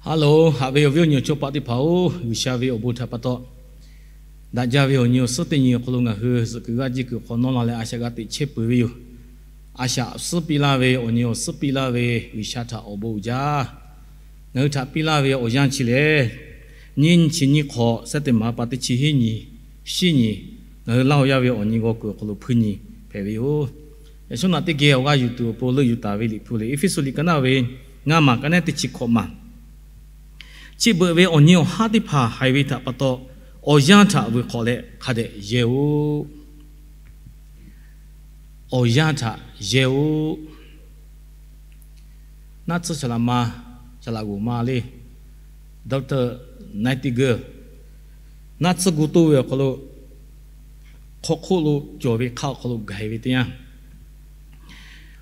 Haˉ loˬ, haꞈ ve awˬ viˉ awˬ nyi awˬ chaw paˆ teˇ hpaˍ-oˬ, G'uiˬsha ve awˬ bon htaꞈ pa taw, daꞈ jaˇ ve awˬ nyi awˬ suhˉ teˇ nyi awˬ hk'aw lo ngaˬ hui zuhꞈ kuiˬ g'aˇ jiˇ kuiˬ hk'awꞈ nawˉ la leh a shaꞈ g'a teꞈ chehˇ peuˬ ve yoˬ. A shaꞈ suhˉ piˇ laˇ ve, awˬ nyi awˬ suhˉ piˇ laˇ ve G'uiˬsha htaꞈ awˬ bon uiˍ jaˇ. Ngaˬ hui htaꞈ piˇ laˇ ve awˬ yanˇ chi lehˬ, nyiˇ nyi chi nyiˇ hk'awꞈ, September pa teˇ chi hiˉ nyi, shiˉ nyi, ngaˬ hui Laˇ huˍ yaˇ ve awˬ nyi g'aw kuiˬ awˬ hk'aw lo hpuiˇ nyi hpehꞈ ve yoˬ. Yaꞈ shawˉ naꞈ teˇ geh awˬ g'aˇ yuˬ tuˬ awˬ pon leuˆ yuˬ taˍ ve Liꞈ hpu lehˬ, Eˇfeˇsuꞈ liꞈ ka naˆ ve ngaˇ maˬ ka naˆ teˇ chi hkawꞈ maˬ Chi beuꞈ ve awˬ nyi awˬ haˉ teˇ hpaˍ haiˬ ve htaꞈ pa taw, awˬ yanˇ htaꞈ vuiˬ hk'awꞈ leh hk'a dehꞈ yehˇ-oˆ. Awˬ yanˇ htaꞈ yehˇ-oˆ. Naˆ tsuhˇ saˍ laꞈ ma, saˍ laꞈ g'oˍ ma le, Doctor Nightingale, naˆ tsuhˇ gu toˇ ve awˬ hk'aw lo, hk'aw hk'oˆ lo cawˬ ve hk'aˆ awˬ hk'aw lo gaˬ-e ve teˇ yanˇ,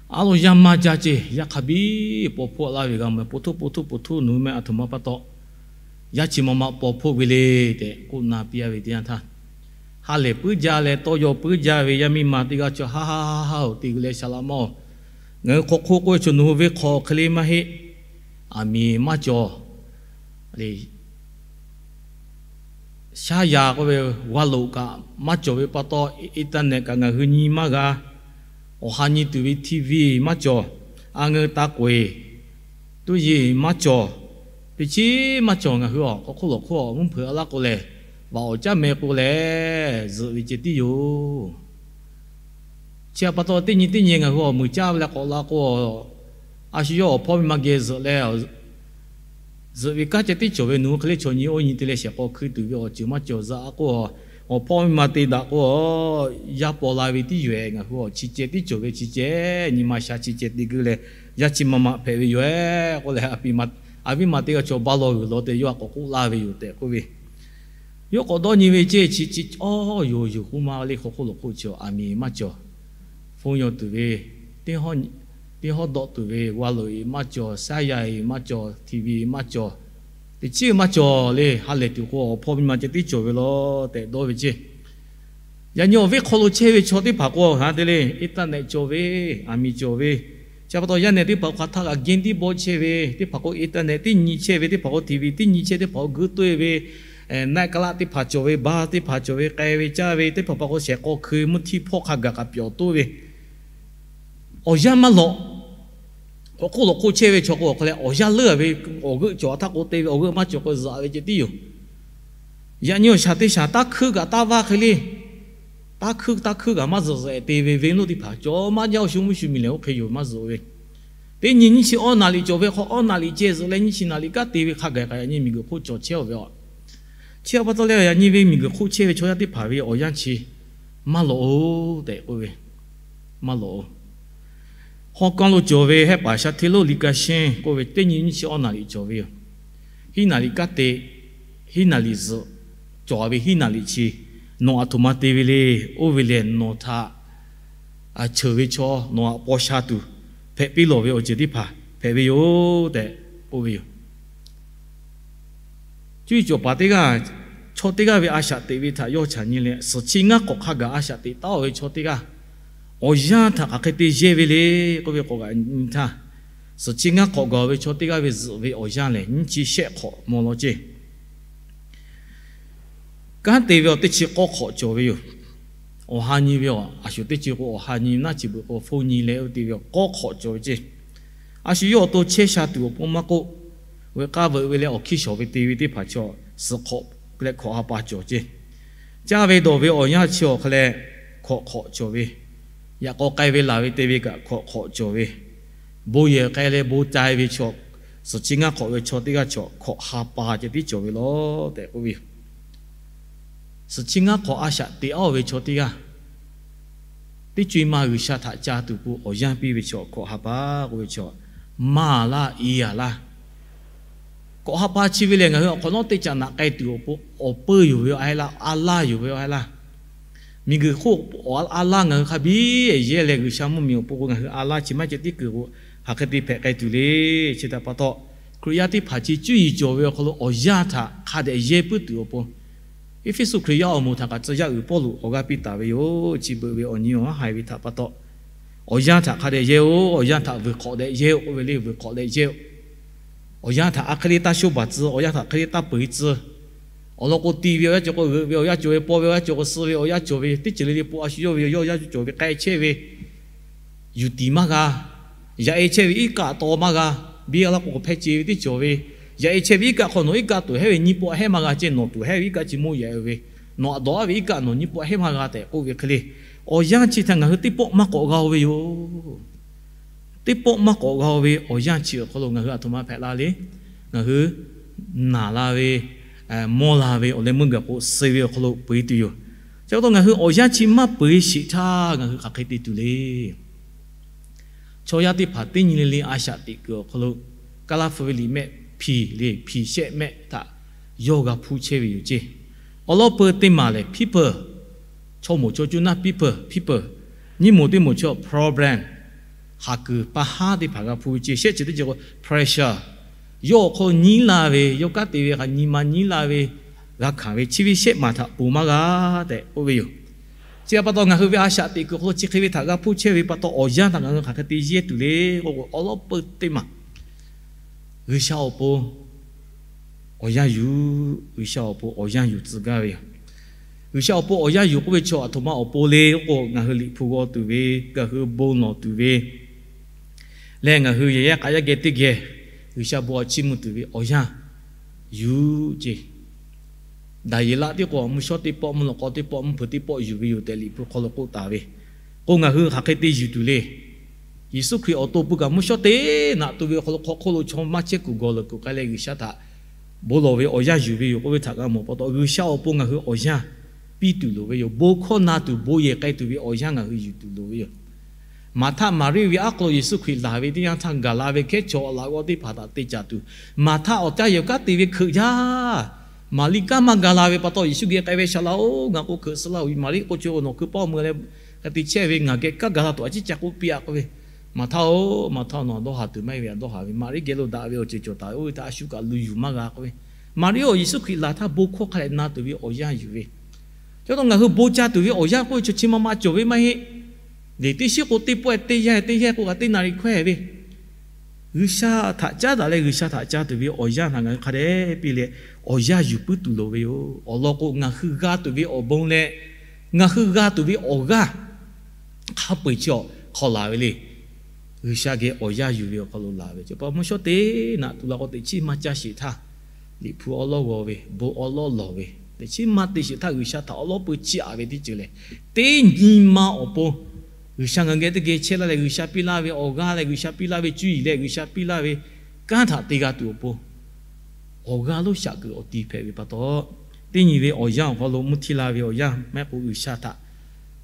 a lo yaˇ maˇ jaˇ ceˇ, yaˇ hk'a biˇ paw hpoˆ laˇ ve g'a mawˬ, po htoˇ po htoˇ po htoˇ nawˬ hui meh a htoꞈ ma pa taw, yaˇ chi ma ma paw hpoˆ ve le tehꞈ k'oˆ na piˇ-a ve teˇ yanˇ htaˇ, ha lehˬ puiˉ jaˇ leh tawˇ yaw puiˉ jaˇ ve yaˇ miˇ ma teˇ g'aˇ chaw haˉ haˉ haˉ haˉ-oˬ te g'uiˬ leh shaˍ laꞈ ma-oˬ, ngaˬ hui hk'aw hk'oˆ k'oˆ ve chaw nawˬ hui ve hk'aw hk'e le maˇ heˆ. Aˬ miˍ maˇ cawˬ. Shaˉ yaꞈ k'oˆ ve, g'aˇ loꞈ kaꞈ maˇ cawˬ ve pa taw, internet kaꞈ ngaˬ hui nyi maˇ g'a. Awˬ ha nyi tuˬ ve TV maˇ cawˬ. A ngeu ta k'oˍ-eˬ tuˇ yeˬ maˇ cawˬ. Teˇ chiˉ maˇ cawˬ. Ngaˬ hui awˬ hk'aw hk'oˆ lawˬ hk'oˆ mvuhˇ hpeuꞈ a laˇ k'o lehˬ, vaꞈ awˬ caˉ meh k'o lehˬ zuhꞈ ve ceh tiˉ yoˬ. Chi htaꞈ pa taw teˇ nyi teˇ nyi ngaˬ hui awˬ muiˬ caˇ ve leh k'awꞈ la k'o, a shu yawˇ awˬ hpawˇ miˇ ma geh zuhꞈ leh, zuhꞈ ve kanˉ ceh tiˉ cawˬ ve, nawˬ hui hk'e le chaw nyi oˇ nyi te leh shehˍ k'aw hkui tuˬ ve awˬ ceuˬ maˇ cawˬ. Zuhꞈ a k'o, awˬ hpawˇ miˇ ma te daꞈ k'o, yaˇ paw la ve tiˉ yoˬ-eh. Ngaˬ hui awˬ chi ceh tiˉ cawˬ ve, chi ceh nyi ma sha chi ceh te g'uiˬ leh, yaˇ chi ma ma hpehꞈ ve yoˬ-eh k'oˆ leh, a viˉ ma teˇ g'aˇ chaw baˇ law g'uiˬ law te yawˇ a k'awꞈ k'oˆ laˇ ve yoˬ tehꞈ k'oˆ ve, yawˇ k'awꞈ dawˇ nyi ve ceˇ. Chi chi awˬ yoˬ yoˬ k'oˆ ma le, hk'aw hk'oˆ lawˬ hk'oˆ chi aˬ miˍ maˇ cawˬ. Hpu yaw tuˬ ve, teˇ hawˉ dawˆ tuˬ ve, g'aˇ loꞈ-eˬ maˇ cawˬ, shaˉ yaꞈ-eˬ maˇ cawˬ, TV maˇ cawˬ, teˇ chiˉ maˇ cawˬ le. Ha lehˬ tuˬ k'o, awˬ hpawˇ miˇ ma ceh tiˉ cawˬ ve law tehꞈ dawˇ ve ceˇ. Yaꞈ nyi awˬ viˉ hk'aw lo chehˇ ve chaw teˇ hpaˍ k'o, ha te le, internet cawˬ ve, aˬ miˍ cawˬ ve, chi pa taw yaˇ nehˬ teˇ hpaˍ hk'aˬ htaˇ kaꞈ gen tiˉ bawˆ chehˇ ve, teˇ hpaˍ k'o internet tiˉ nyi chehˇ ve, teˇ hpaˍ k'o TV tiˉ nyi chehˇ, teˇ hpaˍ k'o g'uiˇ toˆ-e ve, naˆ kala teˇ hpaˍ cawˬ ve, bar teˇ hpaˍ cawˬ ve, k'ai ve caˇ ve, teˇ hpaˍ pa k'o shehˍ k'aw hkui mvuhˇ htiˇ hpawˇ hk'a gaˬ kaꞈ pyawˬ toˆ ve, awˬ yanˇ maˇ lawꞈ. K'awꞈ hk'oˆ lawꞈ hk'oˆ chehˇ ve chaw k'o, awˬ hk'a leh awˬ yanˇ leuˉ ve, awˬ g'euˆ cawˬ htaˇ k'o te ve, awˬ g'euˆ maˇ cawˬ k'o zuhꞈ ve ceh tiˉ yoˬ. Yaꞈ nyi awˬ shaˍ teˇ shaˍ taˇ hkuiˇ kaꞈ taˇ vaˇ hk'e le. Taˇ hkuiˇ taˇ hkuiˇ kaꞈ maˇ zuhꞈ zuhꞈ-e te ve venˇ lonˉ teˇ hpaˍ cawˬ maˇ jaˇ. Awˬ shu mvuhˇ shu miˬ lehˬ oˇ hk'e yoˬ maˇ zuhꞈ ve. Teˇ nyi nyiˇ chi awˇ naˍ riꞈ cawˬ ve hk'aw, awˇ naˍ riꞈ ceh zuhꞈ leh nyiˇ chi naˍ riꞈ kaꞈ te ve hk'a gaˬ kaꞈ yaꞈ nyi miˬguiˬ hk'oˆ cawˬ chehˇ-oˬ ve a. Chi pa taw leh yaꞈ nyi ve miˬguiˬ hk'oˆ chehˇ ve chaw yaˇ teˇ hpaˍ ve awˬ yanˇ chi maˇ lawꞈ-oˬ tehꞈ k'oˆ ve, maˇ lawꞈ-oˬ. Hawˉ kanˉ lo cawˬ ve Hehˉ paˍ Shaˍ hteˇ lonˉ liꞈ ka shehnˇ k'oˆ ve, teˇ nyi nyiˇ chi awˇ naˍ riꞈ cawˬ ve yoˬ. Hiˉ naˍ riꞈ kaꞈ te, hiˉ naˍ riꞈ zuhꞈ, cawˬ ve hiˉ naˍ riꞈ chi nawˬ a htoꞈ ma te ve le. Oˇ ve lehˬ nawˬ htaꞈ cheuˬ ve chaw, nawˬ htaꞈ paw sha tuˬ hpehꞈ piˇ lawˬ ve awˬ ceuˬ teˇ hpaˍ hpehꞈ ve yoˬ tehꞈ k'oˆ ve yoˬ. Cuˇ yiˍ cawˬ paˍ teˇ g'aˇ, chaw teˇ g'aˇ ve a shaꞈ teꞈ ve htaꞈ yawˇ chaꞈ nyi leh, suhˍ chi ngaˇ hk'awꞈ hk'a gaˬ a shaꞈ teꞈ taˉ-oˬ ve chaw teˇ g'aˇ, awˬ yanˇ htaꞈ hk'aˬ hk'e te yehˇ ve le k'oˆ ve k'awꞈ g'aꞈ nyi htaˇ, suhˍ chi ngaˇ hk'awꞈ gaˬ ve chaw teˇ g'aˇ ve zuhꞈ ve awˬ yanˇ lehˬ nyiˇ chi shehˆ hk'awꞈ maw law ceˇ. Kanˉ te ve awˬ teˇ chi k'awˇ hk'awꞈ cawˬ ve yoˬ. Awˬ ha nyi ve a, a shu teˇ chi k'o awˬ ha nyi naˉ chi beuꞈ k'o hpfuhˇ nyi leh oˇ te ve k'awˇ hk'awꞈ cawˬ ve ceˇ. A shu yawˇ awˬ to chehˇ sha tuˬ awˬ pon maˇ k'oˆ, veuꞈ k'aˇ veuꞈ ve leh awˬ hkiˇ shawˍ ve te ve teˇ hpaˍ chaw suhˍ hk'awꞈ leh hkawꞈ ha pa cawˬ ceˇ. Caˇ ve dawˬ ve awˬ yanˇ chi awˬ hk'a leh hkawꞈ hk'awꞈ cawˬ ve, yaꞈ k'aw k'ai ve laˬ ve te ve kaꞈ hkawꞈ hk'awꞈ cawˬ ve, bon yehˬ k'ai leh bon ca ve chaw, suhˍ chi ngaˇ hk'awꞈ ve chaw teˇ g'aˇ chaw hkawꞈ ha pa ceh tiˉ cawˬ ve law tehꞈ k'oˆ ve yoˬ. Suhˍ chi ngaˇ hk'awꞈ a shaꞈ teꞈ-oˬ ve chaw teˇ g'aˇ, teˇ co-e ma G'uiˬsha htaꞈ ca tuˬ pon awˬ yanˇ piˇ ve chaw hkawꞈ ha pa k'oˆ ve chaw, maˇ laˇ i yaˍ laˇ. Kawꞈ ha pa chi ve lehˬ, ngaˬ hui awˬ hk'awꞈ nawˉ teˇ caꞈ naꞈ k'ai tuˬ awˬ pon awˬ peu yoˬ ve a laˇ, a laˇ yoˬ ve a laˇ. Miˬguiˬ hk'oˆ a laˇ ngaˬ hui hk'a biˇ yehˇ leh G'uiˬsha mvuhˇmiˬ awˬ pon k'o ngaˬ hui a laˇ chi maˇ ceh tiˉ kuiˬ k'o, hk'aˬ hk'e te hpehꞈ k'ai tuˬ le. Chi htaꞈ pa taw, Hkriꞈ yaˇ teˇ hpaˍ chi cuˇ yiˍ cawˬ ve awˬ hk'aw lo awˬ yanˇ htaꞈ hk'a dehꞈ yehˇ puiˉ tuˬ awˬ pon, Eˇfeˇsuꞈ Hkriꞈ yaˇ awˬ moˍ htaꞈ kaꞈ tcuh yaˇ uiˍ Pawˇluꞈ awˬ g'aˇ piˇ taˍ ve yoˬ. Chi beuꞈ ve awˬ nyi awˬ haˉ haiˬ ve htaꞈ pa taw, awˬ yanˇ htaꞈ hk'a dehꞈ yehˇ-oˬ, awˬ yanˇ htaꞈ vuiˬ hk'awꞈ dehꞈ yehˇ-oˬ k'oˆ ve le. Vuiˬ hk'awꞈ dehꞈ yehˇ-oˬ. Awˬ yanˇ htaꞈ a hk'e le taˇ shonˇ baˬ tcuh, awˬ yanˇ htaꞈ hk'e le taˇ peu-eˬ tcuh. Awˬ lawn k'o, ti ve awˬ yanˇ cawˬ k'o, g'euꞈ ve awˬ yanˇ cawˬ ve, paw ve awˬ yanˇ cawˬ k'o, suh ve awˬ yanˇ cawˬ ve, teˇ ceuˬ le le po a shu yawˇ ve yawˇ awˬ yanˇ cawˬ ve k'ai chehˇ ve, yuˬ tiˍ maˇ g'a. Yaꞈ e chehˇ ve iˉ kaˆ taw maˇ g'a. Biˇ laˇ k'o, hpeh ce ve teˇ cawˬ ve, yaꞈ e chehˇ ve iˉ kaˆ hk'aw nawˬ iˉ kaˆ tuˬ hehˉ ve nyiˇ pawˆ hehˉ maˇ g'a ceh, nawˬ tuˬ hehˉ ve iˉ kaˆ chi mawˇ yaꞈ ve, nawˬ aꞈ dawˬ aˉ ve iˉ kaˆ nawˬ nyiˇ pawˆ hehˉ maˇ g'a tehꞈ k'oˆ ve hk'e le, awˬ yanˇ chi htaꞈ ngaˬ hui teˇ pawˆ maˇ k'awꞈ g'a-o ve yoˬ. Teˇ pawˆ maˇ k'awꞈ g'a-o ve awˬ yanˇ chi awˬ hk'aw lo ngaˬ hui aˬ htoꞈ ma hpehꞈ la le. Ngaˬ hui naˬ la ve, mawˇ la ve awˬ leh meuˇ gaˬ k'o, suh ve awˬ hk'aw lo peu-eˬ tuˬ yoˬ. Chi pa taw ngaˬ hui awˬ yanˇ chi maˇ peu-eˬ sheˍ htaˇ, ngaˬ hui hk'aˬ hk'e te tuˬ le. Chaw yaˇ teˇ hpaˍ teˇ nyi le le a shaꞈ teꞈ kuiˬ awˬ hk'aw lo, Kaˇlaˇ hpu ve liꞈ mehˆ hpiˍ le, hpiˍ shehˆ mehˆ htaꞈ yawˇ g'a hpuˇ chehˇ ve yoˬ ceˇ. Awˬ lawn peu teˇ maˬ lehˬ, people, chaw moˍ chaw cuˇ naˉ people, people, nyiˇ moˍ teˇ moˍ chaw problem, haˍ kuiˬ pa haˉ teˇ hpaˍ g'a hpuˇ ve ceˇ. Shehˆ ceuˬ teˇ ceuˬ k'o pressure, yawˇ awˬ hk'aw nyiˉ laˇ ve, yawˇ kanˉ te ve hk'a nyi ma nyiˉ laˇ ve, g'a hkanˍ ve chi ve shehˆ maˬ htaꞈ ponˬ maˇ g'a tehꞈ k'oˆ ve yoˬ. Chi pa taw ngaˬ hui ve a shaꞈ teꞈ kuiˬ hk'aw lo chi hk'e ve htaꞈ g'a hpuˇ chehˇ ve pa taw, awˬ yanˇ htaꞈ ngaˬ hui hk'aˬ hk'e te yehˇ tuˬ le k'oˆ k'o, awˬ lawn peu teˇ maˬ G'uiˬsha awˬ pon awˬ yanˇ yuˬ, G'uiˬsha awˬ pon awˬ yanˇ yuˬ tcuh gaˇ ve yoˬ. G'uiˬsha awˬ pon awˬ yanˇ yuˬ k'oˆ ve chaw aˬ htoꞈ ma awˬ pon le k'oˆ k'o, ngaˬ hui liꞈ hpu g'aw tuˬ ve, ngaˬ hui bon lawˬ tuˬ ve lehˬ, ngaˬ hui yehˬ yaˇ k'a yaˇ geh teˇ geh G'uiˬsha bon awˬ chiˇ mvuh tuˬ ve awˬ yanˇ yuˬ ceˇ. Daˍyeˍlaˆ tiˉ k'o, mvuhˇ shawˉ teˇ pawˆ, mvuhˇ lawꞈ k'aw teˇ pawˆ, mvuhˇ hpeuꞈ teˇ pawˆ yuˬ ve yoˬ tehꞈ liꞈ hpu hk'aw lo k'oˆ taˍ ve. K'o ngaˬ hui hk'aˬ hk'e te yuˬ tuˬ le. Yeˍsuˆ Hkriꞈ awˬ to pui kaꞈ mvuhˇ shawˉ teˇ naꞈ tu ve awˬ hk'aw lo hk'aw hk'oˆ lo chaw maˇ chehˇ kuiˬ gawˬ leuˬ kuiˬ k'ai leh G'uiˬsha htaꞈ bon lawˬ ve awˬ yanˇ yuˬ ve yoˬ k'oˆ ve htaꞈ g'a mawˬ pa taw, G'uiˬsha awˬ pon ngaˬ hui awˬ yanˇ piˇ tuˬ loˍ ve yoˬ. Bon hkawˇ na tuˬ, bon yehˬ k'ai tuˬ ve awˬ yanˇ ngaˬ hui yuˬ tuˬ loˍ ve yoˬ. Maˍhtaˆ Maˍriˆ ve aˉ hk'aw lo Yeˍsuˆ Hkriꞈ laˬ ve teˇ yanˇ htaˇ, gaˬ la ve hkehˉ chaw awˬ laꞈ g'awˇ teˇ hpaˍ htaꞈ te caˍ tuˬ, Maˍhtaˆ awˬ caˇ yehˬ kanˉ te ve hkeuꞈ jaˇ. Maˍriˆ kanˉ maˇ ga la ve pa taw, Yeˍsuˆ geh k'ai ve, Shaˍ laꞈ-oˬ, ngaˬ k'o hkeuꞈ suh laˇ-oˬ. Maˍriˆ k'o, Chi-oˬ, nawˬ hkui pawˇ mui leh hk'e te chehˇ ve, ngaˬ geh kanˉ ga la tuˬ a ciˉ ca k'oˆ piˇ-aꞈ k'oˆ ve. Maˍhtaˆ-oˬ, Maˍhtaˆ-oˬ, nawˬ dawˇ haˍ tuˬ maˇ heˆ ve, a dawˇ haˍ ve. Maˍriˆ geh lo daꞈ ve awˬ ceuˬ cawˬ taˍ ve, oˇ ve htaꞈ a shu kaꞈ lu yuˬ maˇ g'a k'oˆ ve. Maˍriˆ-oˬ, Yeˍsuˆ Hkriꞈ laˬ htaˇ bon hkawˇ hk'a dehꞈ na tuˬ ve awˬ yanˇ yuˬ ve. Chi pa taw ngaˬ hui bon ca tuˬ ve awˬ yanˇ k'oˆ ve chaw chi ma ma cawˬ ve maˇ heˆ. Leˬ teˇ shiˉ k'o teˇ pawˆ-e teˇ yanˇ, teˇ yanˇ k'o kaꞈ teˇ naˍ riˍ hkawehˇ ve G'uiˬsha htaꞈ caˉ daꞈ leh G'uiˬsha htaꞈ ca tuˬ ve awˬ yanˇ htaꞈ ngaˬ hui hk'a dehꞈ piˇ leh awˬ yanˇ yuˬ puiˉ tuˬ loˍ ve yoˬ. Awˬ lawn k'o, ngaˬ hui g'a tuˬ ve awˬ bon leh ngaˬ hui g'a tuˬ ve awˬ g'aˇ hk'a peu-eˬ chi awˬ hk'aw laˬ ve le. G'uiˬsha geh awˬ yanˇ yuˬ ve awˬ hk'aw lo laˬ ve. Chi pa mvuhˇ shawˉ teˇ naꞈ tu la k'o, teꞈ chiˉ maˇ caˇ sheˍ htaˇ, liꞈ hpu awˉ lawˉ g'aw ve, bon awˉ lawˉ lawˬ ve, teꞈ chiˉ maˇ te sheˍ htaˇ, G'uiˬsha htaꞈ awˉ lawˉ peu chiˇ aꞈ ve teˇ ceuˬ lehˬ, teˇ nyi ma awˬ pon G'uiˬsha ngaˬ geh teˇ geh chehˇ laˇ leh, G'uiˬsha piˇ laˇ ve awˬ g'aˇ leh G'uiˬsha piˇ laˇ ve cuˇ yiˍ leh G'uiˬsha piˇ laˇ ve kanˉ htaꞈ te g'a tuˬ awˬ pon awˬ g'aˇ lonˉ shaꞈ kuiˬ awˬ ti hpehꞈ ve pa taw, teˇ nyi ve awˬ yanˇ awˬ hk'aw lo mvuhˇ htiˇ laˇ ve awˬ yanˇ maˇ heˆ k'o, G'uiˬsha htaꞈ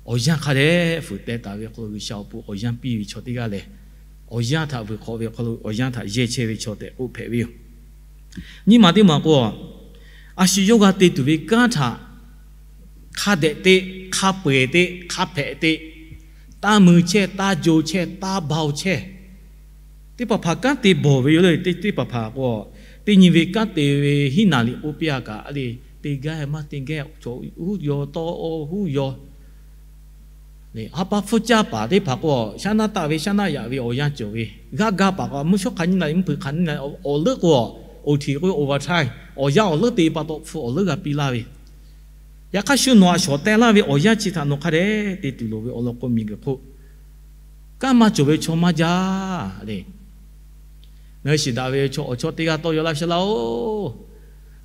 awˬ yanˇ hk'a dehꞈ fuiˍ teh taˍ ve awˬ hk'aw lo G'uiˬsha awˬ pon awˬ yanˇ piˇ ve chaw teˇ g'aˇ lehˬ, awˬ yanˇ htaꞈ vuiˬ hk'awꞈ ve awˬ hk'aw lo awˬ yanˇ htaꞈ yehˇ chehˇ ve chaw tehꞈ k'oˆ hpehꞈ ve yoˬ. Nyiˇ maˬ teˇ maˬ k'o, a shu yawˇ g'a te tuˬ ve kanˉ htaꞈ hk'a dehꞈ te, hk'a peu-eˬ te, hk'a hpehꞈ te, taˇ mui chehˇ, taˇ jo chehˇ, taˇ baoˬ chehˇ. Teˇ hpaˍ hpaˍ kanˉ te bawˬ ve yoˬ le. Teˇ teˇ hpaˍ hpaˍ k'o, teˇ nyi ve kanˉ te ve hiˉ naˍ liꞈ k'oˆ piˇ-a kaꞈ le, te gaˇ maˇ te gaˇ, chaw huˉ yaw tawˇ huˉ yaw. Ha pa hpfuhˇ caˇ paˍ teˇ hpaˍ k'o, shaˉ naˆ taˆ ve shaˉ naˆ yaꞈ ve awˬ yanˇ cawˬ ve, g'aˇ ga paˍ k'o, mvuhˇ shawˉ hk'a nyi naˍ liꞈ mvuhˇ hpeuꞈ hk'a nyi naˍ liꞈ awˬ leuˉ k'o, oˇ hti k'o, oˇ va htaˇ awˬ yanˇ awˬ leuˉ te pa taw hpfuh awˬ leuˉ g'a piˇ laˇ ve. Yaꞈ hk'aˇ shu nawˬ aꞈ shawˍ teh laˇ ve awˬ yanˇ chi htaꞈ nawˬ hk'a dehꞈ te tuˬ loˍ ve awˬ lawn k'o, miˬguiˬ hk'oˆ kanˉ maˇ cawˬ ve chaw maˇ jaˇ le. Ngaˬ hui shiˍ daꞈ ve chaw awˬ chawˇ teˇ g'aˇ tawˇ yaw laˇ, Shaˍ laꞈ-oˬ,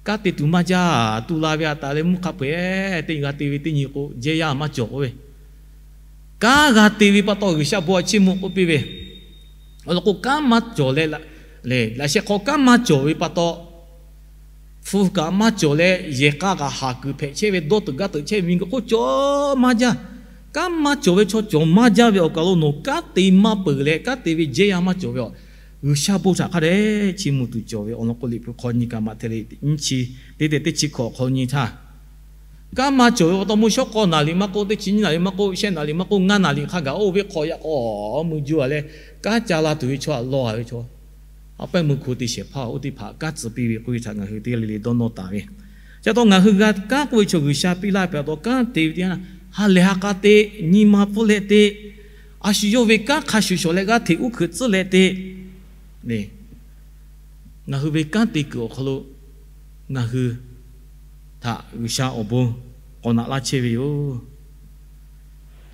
kanˉ te tuˬ maˇ jaˇ. Tu la ve a taˍ leh mvuhˇ hk'a peu-eˬ teˇ nyi g'a te ve teˇ nyi k'o, jehˇ yaˇ maˇ cawˬ k'oˆ ve. Kanˉ g'a te ve pa taw G'uiˬsha bon awˬ chiˇ mvuh k'oˆ piˇ ve. Awˬ lawn k'o, kanˉ maˇ cawˬ leh, laꞈ sheh hk'aw kanˉ maˇ cawˬ ve pa taw, hpu kaꞈ maˇ cawˬ leh, yehˬ k'a kaꞈ haˍ kuiˬ hpehꞈ chehˇ ve, dawˇ teuꞈ gaˇ teuꞈ chehˇ ve miˬguiˬ hk'oˆ cawˬ maˇ jaˇ. Kanˉ maˇ cawˬ ve chaw cawˬ maˇ jaˇ ve awˬ kaˬ lo nawˬ kanˉ te maˇ peuˬ leh, kanˉ te ve jehˇ yaˇ maˇ cawˬ ve awˬ, G'uiˬsha bon htaꞈ hk'a dehꞈ chiˇ mvuh tuˬ cawˬ ve awˬ lawn k'o, Liꞈ hpu hk'aw nyi kaꞈ maꞈ htehˍ le nyiˇ chi, teˇ tehꞈ teˇ chi hkawꞈ hk'aw nyi htaˇ, kanˉ maˇ cawˬ ve pa taw, mvuhˇ shawˉ k'awˇ naˍ liꞈ maˇ k'oˆ, teˇ chi nyiˇ naˍ liꞈ maˇ k'oˆ, shehˆ naˍ liꞈ maˇ k'oˆ, ngaˇ naˍ liꞈ hk'a gaˬ oˇ ve hk'awꞈ yaꞈ k'aw mui ju-a leh, kanˉ ca la tuˬ ve chaw aꞈ law-a ve chaw, a pehˉ meuˇ hko te shehˍ hpaˇ oˇ teˇ hpaˍ kanˉ tcuh piˇ ve k'oˆ ve htaꞈ ngaˬ hui teˇ g'aˇ le le dawˇ nawˇ taˍ ve. Chi pa taw ngaˬ hui g'a kanˉ k'oˆ ve chaw G'uiˬsha piˇ laˇ ve pa taw kanˉ te ve teˇ yanˇ, ha lehˬ ha k'a te, nyi ma pfuhˇ leh te, a shu yawˇ ve kanˉ hk'a shuˍ shawˍ leh g'aˇ hteꞈ uˉ hkeuꞈ tcuhˉ leh te, le Ngaˬ hui ve kanˉ te kuiˬ awˬ hk'aw lo ngaˬ hui htaꞈ G'uiˬsha awˬ bon k'awꞈ naꞈ laˇ chehˇ ve yoˬ.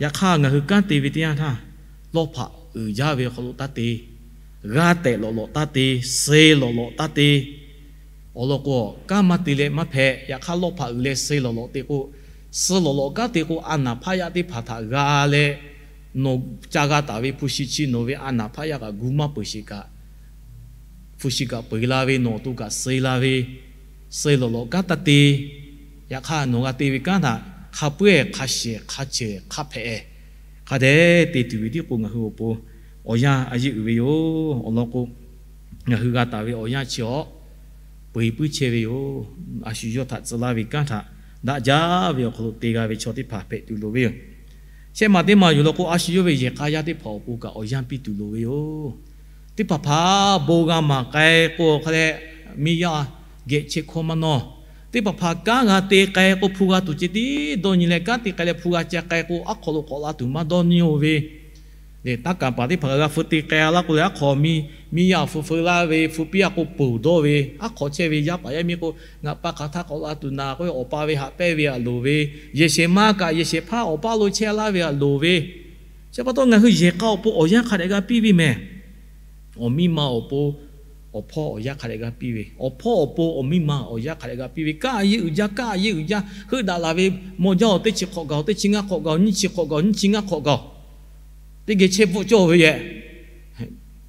Yaꞈ hk'aˇ, ngaˬ hui kanˉ te ve teˇ yanˇ htaˇ, lawˇ hpaꞈ uiˍ jaˇ ve awˬ hk'aw lo taˇ te, g'a tehꞈ lawꞈ lawꞈ taˇ te, suh lawꞈ lawꞈ taˇ te. Awˬ lawn k'o, kanˉ maˇ te leh maˇ hpehꞈ. Yaꞈ hk'aˇ, lawˇ hpaꞈ uiˍ leh suh lawꞈ lawꞈ te k'o, suh lawꞈ lawꞈ kanˉ te k'o, a naˍ hpaˇ yaˇ teˇ hpaˍ htaꞈ g'a leh, nawˬ ca g'a taˍ ve hpu shi chi nawˬ ve a naˍ hpaˇ yaˇ kaꞈ gu maˇ peuˬ sheˍ kaꞈ, hpu shi kaꞈ peu eˬ la ve, nawˬ awˬ to kaꞈ suh la ve, suh lawꞈ lawꞈ kanˉ taˇ te. Yaꞈ hk'aˇ, nawˬ g'a te ve kanˉ htaꞈ hk'a peu-eˬ hk'a shehˍ hk'a ceuˬ hk'a hpehꞈ k'a dehꞈ te tuˬ ve tiˉ k'o, ngaˬ hui awˬ pon awˬ yanˇ a yeˇ uiˍ ve yoˬ. Awˬ lawn k'o, ngaˬ hui g'a taˍ ve awˬ yanˇ chi awˬ peu eˬ puiˉ chehˇ ve yoˬ. A shu yawˇ htaꞈ tcuh laˇ ve kanˉ htaꞈ daꞈ jaˇ ve awˬ hk'aw lo te g'a ve chaw teˇ hpaˍ hpehꞈ tuˬ loˍ ve yoˬ. Shehˆ maˬ teˇ maˬ yoˬ law k'o, a shu yawˇ ve yehˬ k'a yaˇ teˇ hpaˍ awˬ pon kaꞈ awˬ yanˇ piˇ tuˬ loˍ ve yoˬ. Teˇ hpaˍ hpaˍ bon g'a maˍ k'ai k'o, hk'a leh miˇ yaˇ geh chehˇ hkawˇ maˇ nawˇ. Teˇ hpaˍ hpaˍ kanˉ g'a te k'ai k'o, hpu g'a tuˬ ceh tiˉ dawˇ nyi leh, kanˉ te k'ai leh hpu g'a ca k'ai k'o, aˉ hk'aw lo k'awꞈ la tuˬ maˇ dawˇ nyi-o ve le. Taˇ kaˍ paˍ teˇ hpaˍ g'a hpu te k'ai laˇ k'o leh, aˉ hk'aw miˇ, miˇ yaˇ awˬ hpu feu laˇ ve, hpu piˇ a k'o ponˬ dawˇ ve, aˉ hk'aw chehˇ ve yaˇ paˍ yaˇ miˇ k'o, ngaˬ pa hk'aˬ htaˇ k'awꞈ la tuˬ naˍ k'oˆ ve, awˬ pa ve haꞈ pehnˇ ve haꞈ loˍ ve, yehˬ shehˍ ma kaꞈ yehˬ shehˍ hpaˇ awˬ paˇ lo chehˇ laˇ ve haꞈ loˍ ve. Chi pa taw ngaˬ hui yehˬ k'a awˬ pon awˬ yanˇ hk'a dehꞈ g'a piˇ ve mehˬ. Awˬ miˇ ma awˬ pon awˬ hpawˇ awˬ yanˇ hk'a dehꞈ g'a piˇ ve, awˬ hpawˇ awˬ pon awˬ miˇ ma awˬ yanˇ hk'a dehꞈ g'a piˇ ve, kanˉ a yeˇ uiˍ jaˇ, kanˉ a yeˇ uiˍ jaˇ, heuˆ daꞈ laˬ ve, maw jaˇ-oˬ, teˇ chi hk'awꞈ gaˬ-oˬ, teˇ chi ngaˇ hk'awꞈ gaˬ-oˬ, nyiˇ chi hk'awꞈ gaˬ-oˬ, nyiˇ chi ngaˇ hk'awꞈ gaˬ-oˬ, teˇ geh chehˇ bvuhˆ cawˇ ve yehˬ.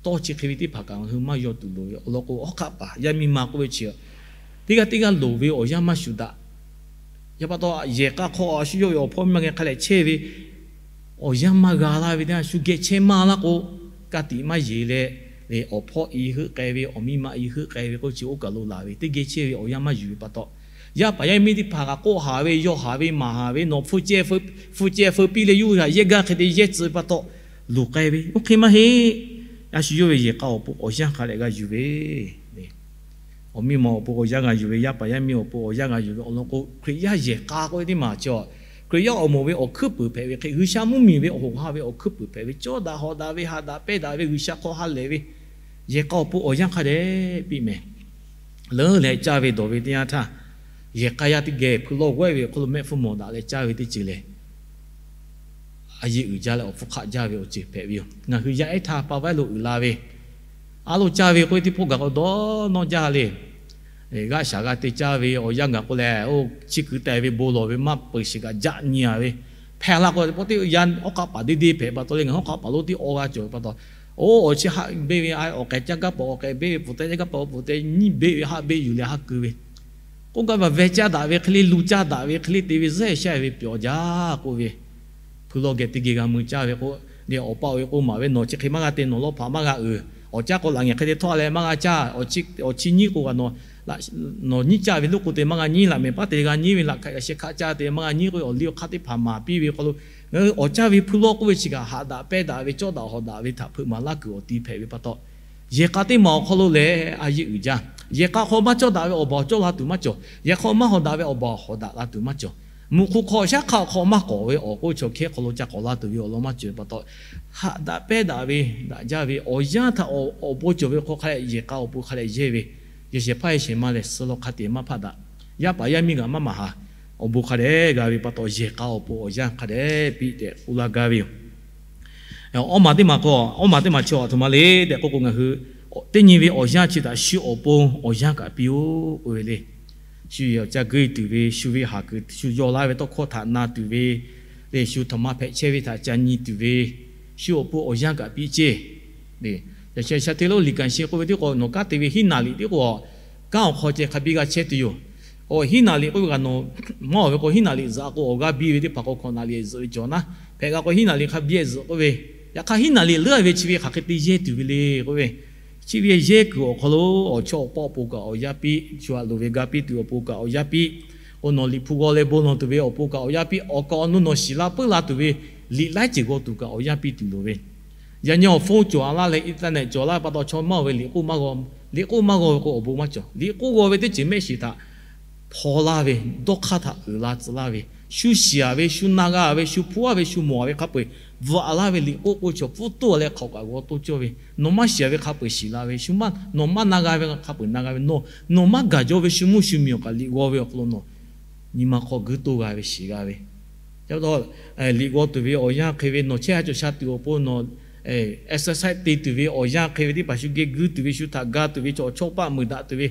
Tawˇ chi hk'e ve teˇ hpaˍ kaꞈ ngaˬ hui maˇ yaw tuˬ loˍ ve. Awˬ lawn k'o, hawˉ hk'aˆ paˍ yaˇ miˇ ma k'oˆ ve chi, teˇ g'aˇ teˇ g'aˇ loˍ ve awˬ yanˇ maˇ shuˍ daꞈ. Yaꞈ pa taw, yehˬ k'a hk'aw a shu yawˇ ve awˬ hpawˇ miˇ ma geh hk'a leh chehˇ ve, awˬ yanˇ maˇ g'a laˇ ve teˇ g'aˇ shu geh chehˇ maˇ laˇ k'o, ka tiꞈ maˇ yeˬ leh, awˬ hpawˇ i heuˆ k'ai ve, awˬ miˇ ma i heuˆ k'ai ve k'oˆ chi oˇ kaˬ lo laˬ ve, teˇ geh chehˇ ve awˬ yanˇ maˇ yuˬ ve pa taw, yaˇ paˍ yaˇ miˇ teˇ hpaˍ kaꞈ k'oˆ haˍ ve, yaw haˍ ve, maˍ haˍ ve, nawˬ hpu ceh feu piˇ leh yuˇ haꞈ yehˇ gaˇ hk'e te yehˇ tcuh ve pa taw, luˬ k'ai ve oˇ hk'e maˇ heˆ. A shu yawˇ ve yehˬ k'a awˬ pon awˬ yanˇ hk'a dehꞈ g'a yuˬ ve, awˬ miˇ ma awˬ pon awˬ yanˇ g'a yuˬ ve, yaˇ paˍ yaˇ miˇ awˬ pon awˬ yanˇ g'a yuˬ ve. Awˬ lawn k'o, Hkriꞈ yaˇ yehˬ k'a k'oˆ ve teˇ maˬ chi, Hkriꞈ yaˇ awˬ moˍ ve awˬ hkuiˉ puiˍ hpehꞈ ve hk'e, G'uiˬsha mvuhˇmiˬ ve awˬ hoꞈ ha ve awˬ hkuiˉ puiˍ hpehꞈ ve, cawˇ daꞈ hawꞈ daꞈ ve, haꞈ daꞈ pehnˇ daꞈ ve, G'uiˬsha hk'aw ha lehˬ ve, yehˬ k'a awˬ pon awˬ yanˇ hk'a dehꞈ piˇ mehˍ. Leuˉ leh caˇ ve dawˬ ve teˇ yanˇ htaˇ, yehˬ k'a yaˇ teˇ geh hpui lawˇ g'awehˇ ve awˬ hk'aw lo mehˆ hpfuhˇ mawˬ daꞈ leh caˇ ve teˇ ceuˬ lehˬ, a yeˇ uiˍ jaˇ leh awˬ hpfuhˇ hk'aˆ jaˇ ve awˬ ceuˬ hpehꞈ ve yoˬ. Ngaˬ hui yaˇ ehˉ htaˇ pa vaiˉ lo uiˍ la ve, a lo caˇ ve k'oˆ ve teˇ hpawˇ gaˬ k'o dawˇ nawˇ jaˇ le. G'aˆ shaˍ g'a te caˇ ve awˬ yanˇ gaˬ k'o lehˬ, oˇ chi kuiˬ tehˬ ve bon lawˬ ve maˇ peuˬ sheˍ kaꞈ jaˆ nyi a ve, hpehꞈ la k'o, teˇ pawˆ teˇ yanˇ hawˉ hk'aˆ paˍ deˇ deˇ hpehꞈ pa taw leh, ngaˬ hawˉ hk'aˆ paˍ lonˉ tiˉ awˇ g'a cawˬ ve pa taw, oˇ awˬ chi haˆ beˇ ve, awˬ k'ehˬ caˇ gaˇ paˍ awˬ k'ehˬ beˇ ve, pfuhˍ tehˉ caˇ gaˇ paˍ awˬ pfuhˍ tehˉ nyiˇ beˇ ve haˆ beˇ yuˬ leh haˆ keu ve, k'oˆ gaˇ ve, veh caˇ daꞈ ve hk'e le, lu caˇ daꞈ ve hk'e le te ve, zehˇ shehˇ ve pyawˬ jaˇ k'oˆ ve, hpui lawˇ geh teˇ geh g'a mui caˇ ve k'o, leh awˬ pa awˬ e k'o maˍ ve, nawˬ chi hk'e maˇ g'a te, nawˬ lawˇ hpaꞈ maˇ g'a uiˍ, awˬ caˇ k'o laꞈ ngehˬ hk'e te htawˇ leh maˇ g'a caˇ, awˬ chi nyiˇ k'o kaꞈ nawˬ nyiˇ caˇ ve loˇ k'o te maˇ g'a nyiˇ, laꞈ mehˍ paˉ te g'a nyiˇ ve, laꞈ hkaꞈ sheh hkaˆ caˇ te maˇ g'a nyiˇ k'oˆ ve, awˬ liˇ awˬ hk'aˇ teˇ hpaˍ maˍ piˇ ve hk'aw lo, ngaˬ hui awˬ caˇ ve hpui lawˇ k'oˆ ve chi kaꞈ haꞈ daꞈ pehnˇ daꞈ ve, cawˇ daꞈ hawꞈ daꞈ ve htaꞈ hpeuꞈ maˍ laˇ kuiˬ awˬ ti hpehꞈ ve pa taw, yehˬ k'a teˇ maˬ awˬ hk'aw lo lehˬ a yeˇ uiˍ jaˇ. Yehˬ k'a hk'aw maˇ cawˇ daꞈ ve awˬ baˬ cawˇ la tuˬ maˇ cawˬ. Yehˬ hk'aw maˇ hawꞈ daꞈ ve awˬ baˬ hawꞈ daꞈ la tuˬ maˇ cawˬ. Mvuhˇ hk'oˆ hk'aw shaˉ hk'aˆ hk'aw maˇ k'awꞈ ve awˬ k'oˆ chaw hkehˉ hk'aw lo ca k'awꞈ la tuˬ ve awˬ lawn maˇ cawˬ pa taw, haꞈ daꞈ pehnˇ daꞈ ve daꞈ jaˇ ve awˬ yanˇ htaꞈ awˬ bon cawˬ ve hk'aw hk'a leh yehˬ k'a awˬ pon hk'a leh yehˇ ve, yehˬ shehˍ hpaˇ yehˬ shehˍ ma lehˬ suh law hk'a te maˇ hpaˆ daꞈ. Yaˇ paˍ yaˇ miˇ g'aꞈ maˇ maˍ haˍ, awˬ bon hk'a dehꞈ g'a ve pa taw, yehˬ k'a awˬ pon awˬ yanˇ hk'a dehꞈ piˇ tehꞈ k'oˆ laˇ gaˇ ve yoˬ. Awˇ maˬ teˇ maˬ k'o, awˇ maˬ teˇ maˬ chi a htoꞈ ma le tehꞈ k'oˆ k'o, ngaˬ hui teˇ nyi ve awˬ yanˇ chi htaꞈ shu awˬ pon awˬ yanˇ kaꞈ piˇ-oˆ k'oˆ ve le. Shu yehˬ awˬ ca geuˇ tuˬ ve, shu ve haˍ kuiˬ shu yaw laˇ ve tawˇ hkawˇ htaꞈ na tuˬ ve, leh shu htaꞈ ma hpehꞈ chehˇ ve htaꞈ ca nyi tuˬ ve, shu awˬ pon awˬ yanˇ kaꞈ piˇ ceˇ. Yaꞈ sheh sha hteˇ lonˉ liꞈ kaˍ sheˍ k'oˆ ve tiˉ k'o, nawˬ kanˉ te ve hiˉ naˍ liꞈ tiˉ k'o, kanˉ awˬ hk'aw ceh hk'a biˇ g'a chehˇ tuˬ yoˬ. Awˬ hiˉ naˍ liꞈ k'oˆ ve kaꞈ nawˬ maˇ awˬ ve k'o, hiˉ naˍ liꞈ zuhꞈ k'o awˬ g'aˇ biˇ ve teˇ hpaˍ k'o, hkawꞈ naˍ liꞈ zuhꞈ ve cawˬ naˉ, hpehꞈ g'a k'o hiˉ naˍ liꞈ hk'a biˇ zuhꞈ k'oˆ ve, yaꞈ hk'aˇ hiˉ naˍ liꞈ leuˉ ve chi ve hk'aˬ hk'e te yehˇ tuˬ ve le k'oˆ ve, chi ve yehˇ kuiˬ awˬ hk'aw lo awˬ chawˇ awˬ paˆ awˬ pon kaꞈ awˬ yanˇ piˇ, shu haꞈ loˍ ve ga piˇ tuˬ awˬ pon kaꞈ awˬ yanˇ piˇ, k'o nawˬ liꞈ hpu g'aw leh bon lawˬ tuˬ ve awˬ pon kaꞈ awˬ yanˇ piˇ, awˬ kaˍ awˬ nu nawˬ shiˍ la puiˉ la tuˬ ve liꞈ laiˉ ceuˬ g'aw tuˬ kaꞈ awˬ yanˇ piˇ tuˬ loˍ ve. Yaꞈ nyi awˬ phone cawˬ a laˇ leh internet cawˬ laˇ ve pa taw, chaw maˇ oˬ ve liꞈ k'oˆ maˇ g'aw, liꞈ k'oˆ maˇ g'aw ve k'o awˬ bon maˇ cawˬ. Liꞈ k'oˆ g'aw ve teˇ ceuˬ mehˆ shiˍ htaꞈ hpaw laˇ ve, dawˇ hk'aˇ htaꞈ uiˍ la tcuh laˇ ve, Shu shiˍ-a ve, shu na g'a ve, shu hpuˇ-a ve, shu mawˬ-a ve hk'a peu-eˬ bvuhꞈ laˇ ve liꞈ k'oˆ k'o, chaw pfuhˇ toˇ leh hk'awꞈ kaꞈ g'aw toˇ cawˇ ve, nawˬ maˇ shiˍ-a ve hk'a peu-eˬ shiˍ la ve, shu maˇ, nawˬ maˇ na g'a ve hk'a peu-eˬ na g'a ve, nawˬ, nawˬ maˇ gaˬ jaw ve shu mvuhˇ shu miˬ awˬ kaꞈ liꞈ g'aw ve awˬ hk'aw lo nawˬ nyi ma hk'aw guiˇ toˇ g'a ve shiˍ g'a ve. Chi pa taw, liꞈ g'aw tuˬ ve awˬ yanˇ hk'e ve nawˬ chehˇ ha cawˬ sha tuˬ awˬ pon, nawˬ exercise te tuˬ ve awˬ yanˇ hk'e ve teˇ hpaˍ, shu geh guiˇ tuˬ ve, shu htaꞈ ga tuˬ ve, chaw awˬ chawˇ paˆ meuˍ daꞈ tuˬ ve,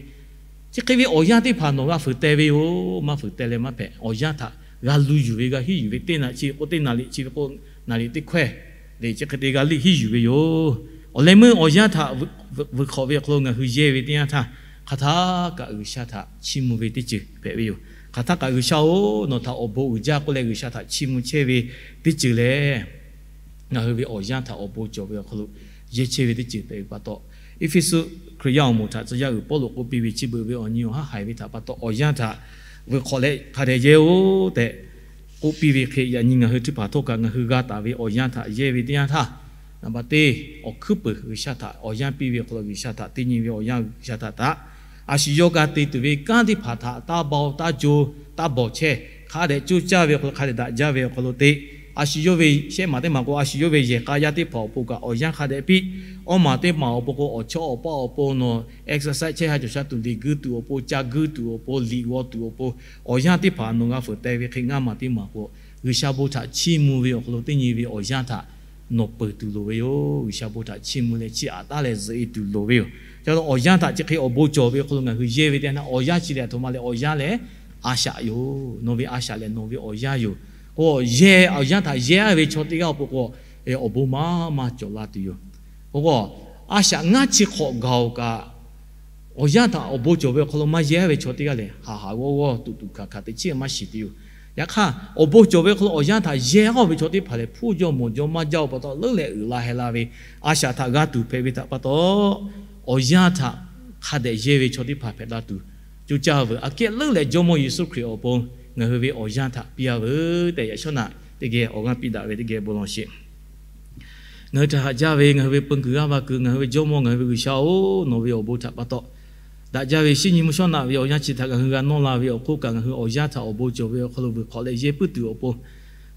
chi hk'e ve awˬ yanˇ teˇ hpaˍ nawˬ g'a fuiˍ teh ve yoˬ. Maˇ fuiˍ teh leh maˇ hpehꞈ. Awˬ yanˇ htaꞈ g'a lu yuˬ ve, g'a hiˉ yuˬ ve, teˇ naꞈ chi ve k'o teˇ naꞈ liꞈ, chi ve k'o naꞈ liꞈ teˇ hkawehˇ le, chi hk'e te g'a liˇ hiˉ yuˬ ve yoˬ. Awˬ leh meuˇ awˬ yanˇ htaꞈ vuiˬ hk'awꞈ ve awˬ hk'aw lo ngaˬ hui yehˇ ve teˇ yanˇ htaˇ, hk'aˬ htaˇ kaꞈ G'uiˬsha htaꞈ chiˇ mvuh ve teˇ ceuˬ hpehꞈ ve yoˬ. Hk'aˬ htaˇ kaꞈ G'uiˬsha-oˬ, nawˬ htaꞈ awˬ bon uiˍ jaˇ k'oˆ leh G'uiˬsha htaꞈ chiˇ mvuh chehˇ ve teˇ ceuˬ lehˬ, ngaˬ hui ve awˬ yanˇ htaꞈ awˬ bon cawˬ ve awˬ hk'aw lo yehˇ chehˇ ve teˇ ceuˬ hpehꞈ ve pa taw, Eˇfeˇsuꞈ Hkriꞈ yaˇ awˬ moˍ htaꞈ tcuh yaˇ uiˍ Pawˇluꞈ k'oˆ piˇ ve, chi beuꞈ ve awˬ nyi awˬ haˉ haiˬ ve htaꞈ pa taw, awˬ yanˇ htaꞈ vuiˬ hk'awꞈ leh hk'a dehꞈ yehˇ-oˆ tehꞈ k'oˆ piˇ ve hk'e, yaꞈ nyi ngaˬ hui teˇ hpaˍ htawˇ kaꞈ ngaˬ hui g'a taˍ ve awˬ yanˇ htaꞈ yehˇ ve teˇ yanˇ htaˇ, naˍ baꞈ teˇ awˬ hkuiˉ peuˬ G'uiˬsha htaꞈ awˬ yanˇ piˇ ve awˬ hk'aw lo, G'uiˬsha htaꞈ teˇ nyi ve awˬ yanˇ, G'uiˬsha htaꞈ taꞈ a shu yawˇ g'a te tuˬ ve kanˉ teˇ hpaˍ htaꞈ taˇ baw taˇ co, taˇ bawˬ chehˇ, hk'a dehꞈ coˇ caˇ ve awˬ hk'aw lo, hk'a dehꞈ daꞈ jaˇ ve awˬ hk'aw lo te, a shu yawˇ ve shehˆ maˬ teˇ maˬ k'o, a shu yawˇ ve yehˬ k'a yaˇ teˇ hpaˍ awˬ pon kaꞈ awˬ yanˇ hk'a dehꞈ piˇ. Awˇ maˬ teˇ maˬ awˬ pon k'o, awˬ chawˇ awˬ paˆ awˬ pon nawˬ exercise chehˇ ha cawˬ sha tuˬ, liꞈ guiˇ tuˬ awˬ pon, ca guiˇ tuˬ awˬ pon, liꞈ g'aw tuˬ awˬ pon, awˬ yanˇ teˇ hpaˍ nawˬ g'a fuiˍ teh ve hk'e, ngaˇ maˬ teˇ maˬ k'o, G'uiˬsha bon htaꞈ chiˇ mvuh ve awˬ hk'aw lo teˇ nyi ve awˬ yanˇ htaꞈ nawˬ peuˬ tuˬ loˍ ve yoˬ. G'uiˬsha bon htaꞈ chiˇ mvuh leh chiˇ aꞈ taˉ leh zuhꞈ e tuˬ loˍ ve yoˬ. Ca awˬ yanˇ htaꞈ chi hk'e awˬ bon cawˬ ve awˬ hk'aw lo ngaˬ hui yehˇ ve teˇ yanˇ htaˇ, awˬ yanˇ chi lehˬ aˬ htoꞈ ma leh awˬ yanˇ lehˬ, a shaꞈ yoˬ. Nawˬ ve a shaꞈ lehˬ nawˬ ve awˬ yanˇ yoˬ. K'o, yehˇ awˬ yanˇ htaꞈ yehˇ ve chaw teˇ g'aˇ awˬ pon k'o, awˬ bon maˇ maˇ cawˬ la tuˬ yoˬ. K'o, a shaꞈ ngaˇ chi hk'awꞈ gaˬ-oˬ kaꞈ, awˬ yanˇ htaꞈ awˬ bon cawˬ ve awˬ hk'aw lo maˇ yehˇ ve chaw teˇ g'aˇ lehˬ, haˍ haˍ g'awˇ g'awˇ tuꞈ tuꞈ hkanˍ hkanˍ teꞈ chiˉ maˇ shiˍ tuˬ yoˬ. Yaꞈ hk'aˇ, awˬ bon cawˬ ve awˬ hk'aw lo awˬ yanˇ htaꞈ yehˇ g'awˇ ve chaw teˇ hpaˍ lehˬ, hpuˇ jawˇ mawˬ jawˇ maˇ jaˇ-oˬ pa taw, leuˉ leh uiˍ la heh la ve a shaꞈ htaꞈ g'a tuˬ hpehꞈ ve htaꞈ pa taw, awˬ yanˇ htaꞈ hk'a dehꞈ yehˇ ve chaw teˇ hpaˍ hpehꞈ la tuˬ, co caˇ veuˬ. Aꞈ kehˉ leuˉ leh Jawˇmawˇ Yeˍsuˆ Hkriꞈ awˬ pon ngaˬ hui ve awˬ yanˇ htaꞈ piˇ-a veuˬ tehꞈ, yaꞈ shawˉ naꞈ teˇ geh awˬ g'aˇ piˇ daꞈ ve teˇ geh bon lawˬ sheˍ. Ngaˬ hui htaꞈ haꞈ jaˇ ve ngaˬ hui ve peun kuiˬ g'aˇ va kuiˬ, ngaˬ hui ve Jawˇmawˇ, ngaˬ hui ve G'uiˬsha-oˬ, nawˬ ve awˬ bon htaꞈ pa taw, daꞈ jaˇ ve shinˉ nyi mvuhˇ shawˉ naꞈ ve awˬ yanˇ chi htaꞈ ngaˬ hui g'a nawˇ la ve awˬ hk'oˆ kaꞈ, ngaˬ hui awˬ yanˇ htaꞈ awˬ bon cawˬ ve awˬ hk'aw lo vuiˬ hk'awꞈ leh yehˇ puiˉ tuˬ awˬ pon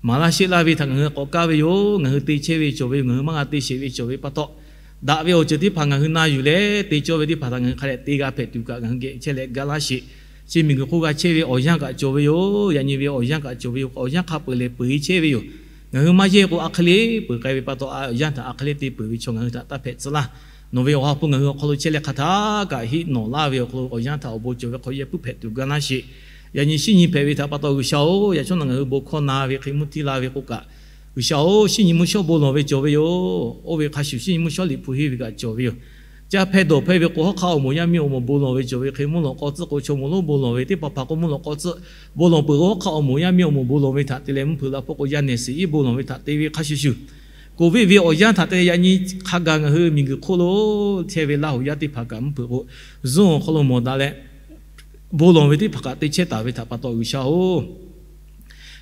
maˍ laˇ sheˆ laˇ ve htaꞈ ngaˬ hui k'awꞈ kaˇ ve yoˬ. Ngaˬ hui te chehˇ ve cawˬ ve yoˬ. Ngaˬ hui maˇ g'a te sheˍ ve cawˬ ve pa taw, daꞈ ve awˬ ceuˬ teˇ hpaˍ ngaˬ hui na yuˬ leh te cawˇ ve teˇ hpaˍ htaꞈ ngaˬ hui hk'a dehꞈ te g'a hpehꞈ tuˬ kaꞈ ngaˬ hui geh chehˇ leh ga laˇ sheˍ. Chi miˬguiˬ hk'oˆ g'a chehˇ ve awˬ yanˇ kaꞈ cawˬ ve yoˬ. Yaꞈ nyi ve awˬ yanˇ kaꞈ cawˬ ve yoˬ. Awˬ yanˇ hk'a peu-eˬ lehˬ peuˬ-e chehˇ ve yoˬ. Ngaˬ hui maˇ yehˇ k'o, a hk'e le peuˬ k'ai ve pa taw, awˬ yanˇ htaꞈ a hk'e le te peuˬ ve chaw ngaˬ hui htaꞈ taˇ hpehꞈ tcuh laˇ. Nawˬ ve awˬ ha hpu ngaˬ hui awˬ hk'aw lo chehˇ leh hk'aˬ htaˇ kaꞈ heˆ nawˬ laˇ ve awˬ hk'aw lo awˬ yanˇ htaꞈ awˬ bon cawˬ ve hk'aw yehˇ puiˉ hpehꞈ tuˬ ga laˇ sheˍ. Yaꞈ nyi shinˉ nyi hpehꞈ ve htaꞈ pa taw G'uiˬsha-oˬ, yaꞈ shawˉ naꞈ ngaˬ hui bon hkawˇ na ve hk'e mvuhˇ tiˇ la ve k'o kaꞈ, G'uiˬsha-oˬ, shinˉ nyi mvuhˇ shawˉ bon lawˬ ve cawˬ ve yoˬ. Oˇ ve hk'a shuˍ shinˉ nyi mvuhˇ shawˉ liꞈ hpu henˇ ve kaꞈ cawˬ ve yoˬ. Caˇ hpehˇ dawˬ hpehˇ ve k'o, hawˉ hk'aˆ awˬ moˍ yaˇ miˇ awˬ moˍ bon lawˬ ve cawˬ ve hk'e, mvuhˇ lawꞈ k'aw tcuhˆ k'o chaw moˍ lonˉ bon lawˬ ve, teˇ hpaˍ hpaˍ k'o mvuhˇ lawꞈ k'aw tcuhˆ bon lawˬ peuˬ k'o, hawˉ hk'aˆ awˬ moˍ yaˇ miˇ awˬ moˍ bon lawˬ ve htaꞈ te leh mvuhˇ hpeuꞈ la hpawˇ k'o yaˇ nehˬ siˍ iˉ bon lawˬ ve htaꞈ te ve hk'a shuˍ shuˍ, COVID ve awˬ yanˇ htaꞈ te leh yaꞈ nyi hk'a gaˬ ngaˬ hui miˬguiˬ hk'oˆ lo chehˇ ve Laˇ huˍ yaˇ teˇ hpaˍ kaꞈ mvuhˇ hpeuꞈ k'o, Zoom awˬ hk'aw lo mawˬ daꞈ leh bon lawˬ ve teˇ hpaˍ kaꞈ te chehˇ taˍ ve htaꞈ pa taw G'uiˬsha-oˬ,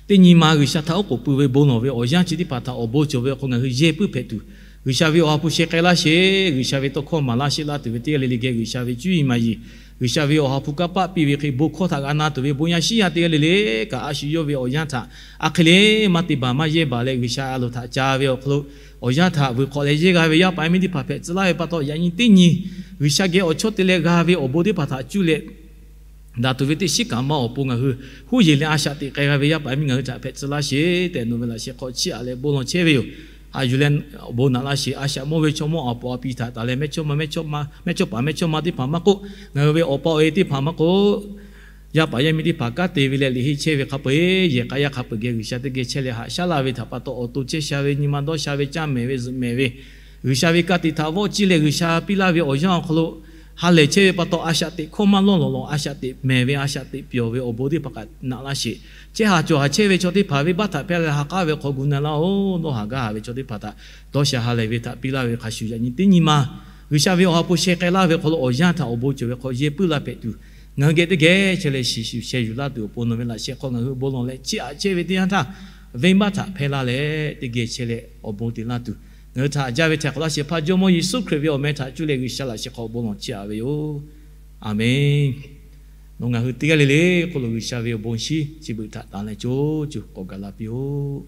teˇ nyi ma G'uiˬsha htaꞈ oˉ k'oˍ pui ve bon lawˬ ve awˬ yanˇ chi teˇ hpaˍ htaꞈ awˬ bon cawˬ ve awˬ hk'aw ngaˬ hui yehˇ puiˉ hpehꞈ tuˬ, G'uiˬsha ve awˬ ha hpu sheh k'ai laˇ sheˍ. G'uiˬsha ve tawˇ hkawˇ maˍ laˇ sheˆ laˇ tuˬ ve teˇ g'aˇ le le geh G'uiˬsha ve cuˇ yiˍ maˍ yiˍ, G'uiˬsha ve awˬ ha hpu kanˇ paˆ piˇ ve hk'e bon hkawˇ htaꞈ g'a na tuˬ ve bon yaˇ shinˉ yaˇ teˇ g'aˇ le le kaꞈ, a shu yawˇ ve awˬ yanˇ htaꞈ a hk'e le maˇ te baˬ maˇ yehˇ baˬ leh, G'uiˬsha a loˍ htaꞈ ca ve awˬ hk'aw lo awˬ yanˇ htaꞈ vuiˬ hk'awꞈ leh yehˇ g'a ve yaˇ paˍ yaˇ miˇ teˇ hpaˍ hpehꞈ tcuh laˇ ve pa taw, yaꞈ nyi teˇ nyi G'uiˬsha geh awˬ chawˇ te leh g'a ve awˬ bon teˇ hpaˍ htaꞈ cuˇ leh daꞈ tuˬ ve teˇ shiˉ kaꞈ maˇ awˬ pon ngaˬ hui huˉ yeˬ leh a shaꞈ teꞈ k'ai g'a ve yaˇ paˍ yaˇ miˇ ngaˬ hui htaꞈ hpehꞈ tcuh laˇ sheˍ tehꞈ, nawˬ ve laꞈ sheh hk'aw chiˇ aꞈ leh bon lawˬ chehˇ ve yoˬ. Haꞈ yuˬ leh awˬ bon naꞈ laˇ sheˍ. A shaꞈ mawˇ ve chaw mawˇ a poˍ a pi htaꞈ taˍ leh, mehˇchawˇma mehˇchawˇma mehˇchawˇpaˍ mehˇchawˇma teˇ hpaˍ maˇ k'oˆ, ngaˬ hui ve awˬ pa awˬ e teˇ hpaˍ maˇ k'oˆ, yaˇ paˍ yaˇ miˇ teˇ hpaˍ kanˉ te ve leh liꞈ henˇ chehˇ ve hk'a peu-eˬ, yehˬ k'a yaˇ hk'a peu-eˬ geh G'uiˬsha teˇ geh chehˇ leh haꞈ shaˉ laˇ ve htaꞈ pa taw, awˬ to chehˇ sha ve, nyi ma dawˇ sha ve, caˇ mehˍ ve, zuhꞈ mehˍ ve, G'uiˬsha ve ka tiꞈ htaꞈ vawˆ ciˇ leh G'uiˬsha piˇ laˇ ve awˬ yanˇ awˬ hk'aw lo ha lehˬ chehˇ ve pa taw, a shaꞈ teꞈ hkawˇ maˇ lawˇ lawˬ lawˬ, a shaꞈ teꞈ mehˍ ve, a shaꞈ teꞈ pyawˬ ve awˬ bon teˇ hpaˍ kaꞈ naꞈ laˇ sheˍ. Chehˇ ha cawˬ ha chehˇ ve chaw teˇ hpaˍ venˇbaˆ htaꞈ hpehˇ leh ha k'aˉ ve hk'aw gu na laˇ-oˬ. Dawˇ haˍ gaˇ haˍ ve chaw teˇ hpaˍ htaꞈ dawˇ sha ha lehˬ ve htaꞈ piˇ laˇ ve hk'a shuˍ, yaꞈ nyi teˇ nyi ma G'uiˬsha ve awˬ ha hpu sheh k'ai laˇ ve hk'aw lo awˬ yanˇ htaꞈ awˬ bon cawˬ ve hk'aw yehˇ puiˉ laˇ hpehꞈ tuˬ, ngaˬ hui geh teˇ geh chehˇ leh shiˍ shuˍ sheh yuˬ laˇ tuˬ awˬ pon nawˬ ve laꞈ sheh hk'aw ngaˬ hui bon lawˬ leh chiˇ aꞈ chehˇ ve teˇ yanˇ htaˇ, venˇbaˆ htaꞈ hpehˇ laˇ leh teˇ geh chehˇ leh awˬ bon te laˇ tuˬ, ngaˬ hui htaꞈ haꞈ jaˇ ve htaiˍ hk'awꞈ laˇ shehˍ hpaˇ Jawˇmawˇ Yeˍsuˆ Hkriꞈ ve awˬ meh htaꞈ cuˇ leh G'uiˬsha laꞈ sheh hk'aw bon lawˬ chiˇ aꞈ ve yoˬ. Aˍmenˍ. Nawˬ ngaˬ hui teˇ g'aˇ le le hk'oˆ lo G'uiˬsha ve awˬ bon shinˉ chi beuꞈ htaꞈ tanˍ leh co co k'awꞈ gaˬ la piˇ-oˆ.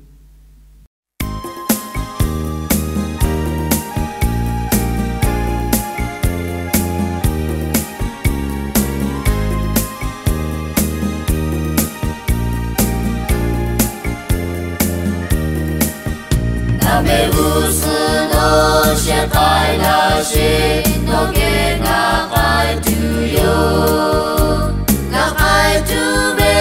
Ngaˬ mehˆ g'uˇ suhˍ nawˬ shehˍ k'ai laˇ sheˍ, nawˬ geh ngaˬ k'ai tuˬ yoˬ. Ngaˬ k'ai tuˬ ve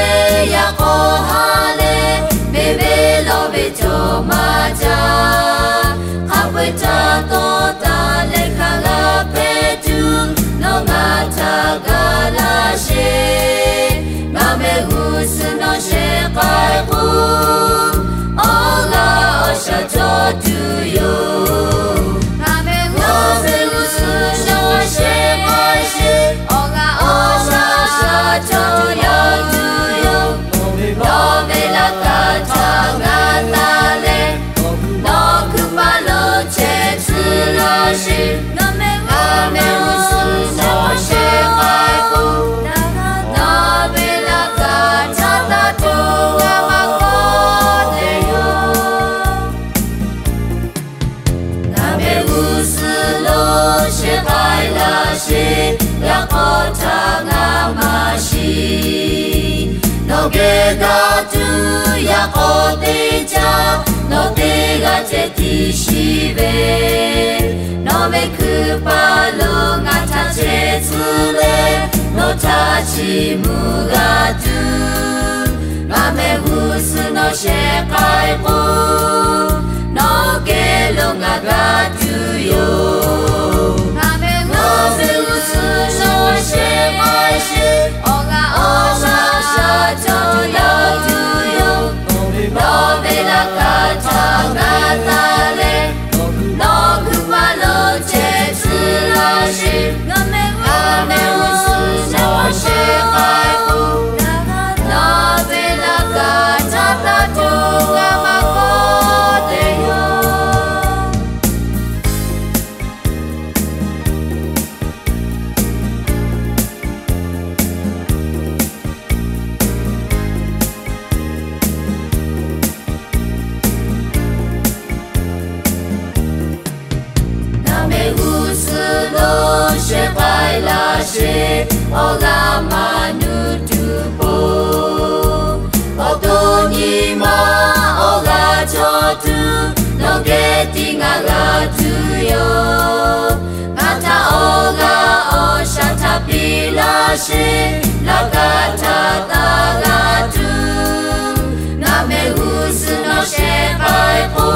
yaꞈ k'aw ha leh, mehˆ ve lawˬ ve cawˬ maˇ jaˇ. Hk'a peu-eˬ htaꞈ tawˇ taˍ leh hk'a g'a hpehꞈ tuˬ, nawˬ ngaˬ htaꞈ gaˬ laˇ sheˍ. Ngaˬ mehˆ g'uˇ suhˍ nawˬ shehˍ k'ai k'o, awˬ g'aˇ awˬ shaˍ cawˬ tuˬ yoˬ. Ngaˬ mehˆ g'uˇ suhˍ nawˬ shehˍ k'ai sheˍ, awˬ g'aˇ awˬ shaˍ cawˬ yaˇ tuˬ yoˬ. Nawˬ ve laꞈ kaˍ htaꞈ ngaˬ taˍ leh, nawˬ hkuiˉ paˍ lo chehˇ tcuh laˇ sheˍ. Ngaˬ mehˆ g'uˇ suhˍ nawˬ shehˍ k'ai k'o, nawˬ ve laꞈ kaˍ htaꞈ taˇ tuˬ g'a maˇ kawˆ te yoˬ. Ngaˬ mehˆ g'uˇ suhˍ lo shehˍ k'ai laˇ sheˍ, yaꞈ k'aw htaꞈ ngaˬ maˇ shiˍ. Nawˬ geh ga tuˬ yaꞈ k'aw teˇ caˇ, nawˬ teˇ g'aˇ ceh tiꞈ shiˍ ve, nawˬ ve hkuiˉ paˍ lo ngaˬ htaꞈ chehˇ tcuh leh, nawˬ htaꞈ chiˇ mvuh g'a tuˬ, ngaˬ mehˆ g'uˇ suhˍ nawˬ shehˍ k'ai k'o, nawˬ geh lo ngaˬ ga tuˬ yoˬ. Ngaˬ mehˆ g'uˇ suhˍ nawˬ shehˍ k'ai sheˍ, awˬ g'aˇ awˬ shaˍ cawˬ yaˇ tuˬ yoˬ. Nawˬ ve laꞈ kaˍ htaꞈ ngaˬ taˍ leh, nawˬ hkuiˉ paˍ lo chehˇ tcuh laˇ sheˍ. Ngaˬ mehˆ g'uˇ suhˍ nawˬ shehˍ k'ai k'o, nawˬ ve laꞈ kaˍ htaꞈ taˇ tuˬ g'a maˇ kawˆ te yoˬ. Ngaˬ mehˆ g'uˇ suhˍ lo shehˍ k'ai laˇ sheˍ, awˬ g'aˇ maˇ nuˇ tuˬ po. Awˬ to nyi ma awˬ g'aˇ cawˬ tuˬ, nawˬ geh tiꞈ ngaˬ g'a tuˬ yoˬ. Ngaˬ htaꞈ awˬ g'aˇ awˬ shaˍ htaꞈ piˇ laˇ sheˍ, laꞈ kaˍ htaꞈ taˇ g'a tuˬ, ngaˬ mehˆ g'uˇ suhˍ nawˬ shehˍ k'ai k'o,